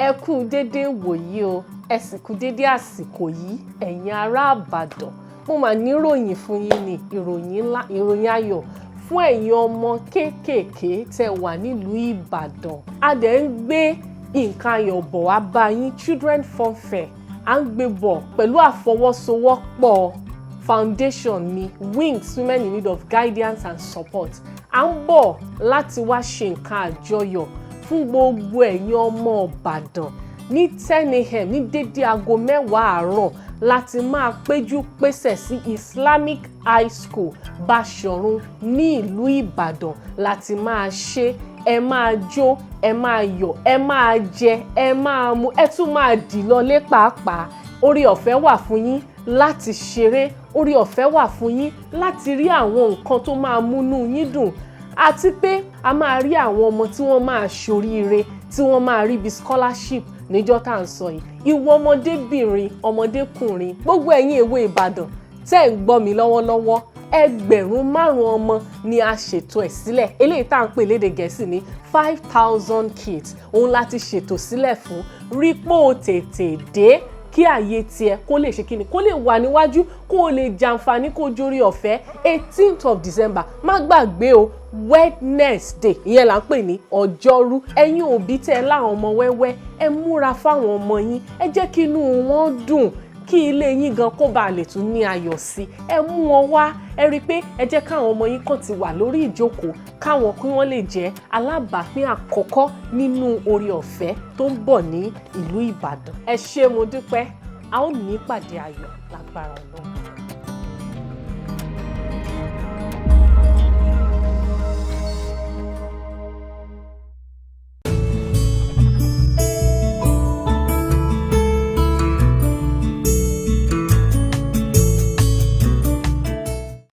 Ẹ kú déédéé wòyí o, ẹ sì kú déédéé àsìkò yìí, ẹ̀yin ará Ìbàdàn. Mo mà níròyìn fún yín ní ìròyìn ńlá, ìròyìn ayọ̀ fún ẹ̀yin ọmọ kéékèèké tẹ́ wà nílùú Ìbàdàn. A dẹ̀ ń gbé nǹkan ayọ̀ bọ̀ wá bá yín. Children Fun Fair à ń gbé bọ̀ pẹ̀lú àfọwọ́sowọ́pọ̀ foundation mi, Wings Women in Need of Guidance and Support. À ń bọ̀ láti wá ṣe nǹkan àjọyọ̀ fún gbogbo ẹ̀yin ọmọ Ìbàdàn ní 10 a.m., ní dédé aago 10 àárọ̀, láti máa péjú pésẹ̀ sí Islamic High School, Báṣọ̀run, ní ìlú Ìbàdàn láti máa ṣe. Ẹ máa jó, ẹ máa yọ̀, ẹ máa jẹ, ẹ máa mu, ẹ tún máa dì lọlé pàápàá. Orí ọ̀fẹ́ wà fún yín láti ṣeré, orí ọ̀fẹ́ wà fún yín láti rí àwọn nǹkan tó máa múnú yín dùn, àti pé a máa rí àwọn ọmọ tí wọ́n máa ṣoríire, tí wọ́n máa rí bí scholarship níjọ́ tá à ń sọ yìí. Ìwọ ọmọdébìnrin, ọmọdékùnrin, gbogbo ẹ̀yin èwe Ìbàdàn tẹ́ ń gbọ́ mi lọ́wọ́lọ́wọ́, 5,000 ọmọ ni a ṣètò ẹ̀ sílẹ̀. Eléyìí tá à ń pè lédè Gẹ̀ẹ́sì ní 5,000 kids, òun láti ṣètò sílẹ̀ fún. Rí pé o tètè dé kí ààyè tiẹ̀ kó lè ṣe kíni, kó lè wà níwájú, kó o lè jàǹfààní, kó o jórí ọ̀fẹ́. 18th of December, má gbàgbé o, Wednesday, ìyẹn là ń pè ní ọjọ́rú. Ẹ̀yin òbí tẹ́ ẹ láwọn ọmọ wẹ́wẹ́, ẹ múra fáwọn ọmọ yín, ẹ jẹ́ kí inú wọn dùn, kí ilé yín gan kó bàa lè tún ní ayọ̀ sí. Ẹ mú wọn wá. Ẹ rí i pé ẹ jẹ́ káwọn ọmọ yín kàn ti wà lórí ìjókòó, káwọn kí wọ́n lè jẹ́ alábàápín àkọ́kọ́ nínú oore ọ̀fẹ́ tó ń bọ̀ ní ìlú Ìbàdàn. Ẹ ṣé, mo dúpẹ́. A ó ní ìpàdé ayọ̀ lágbára Ọlọ́run.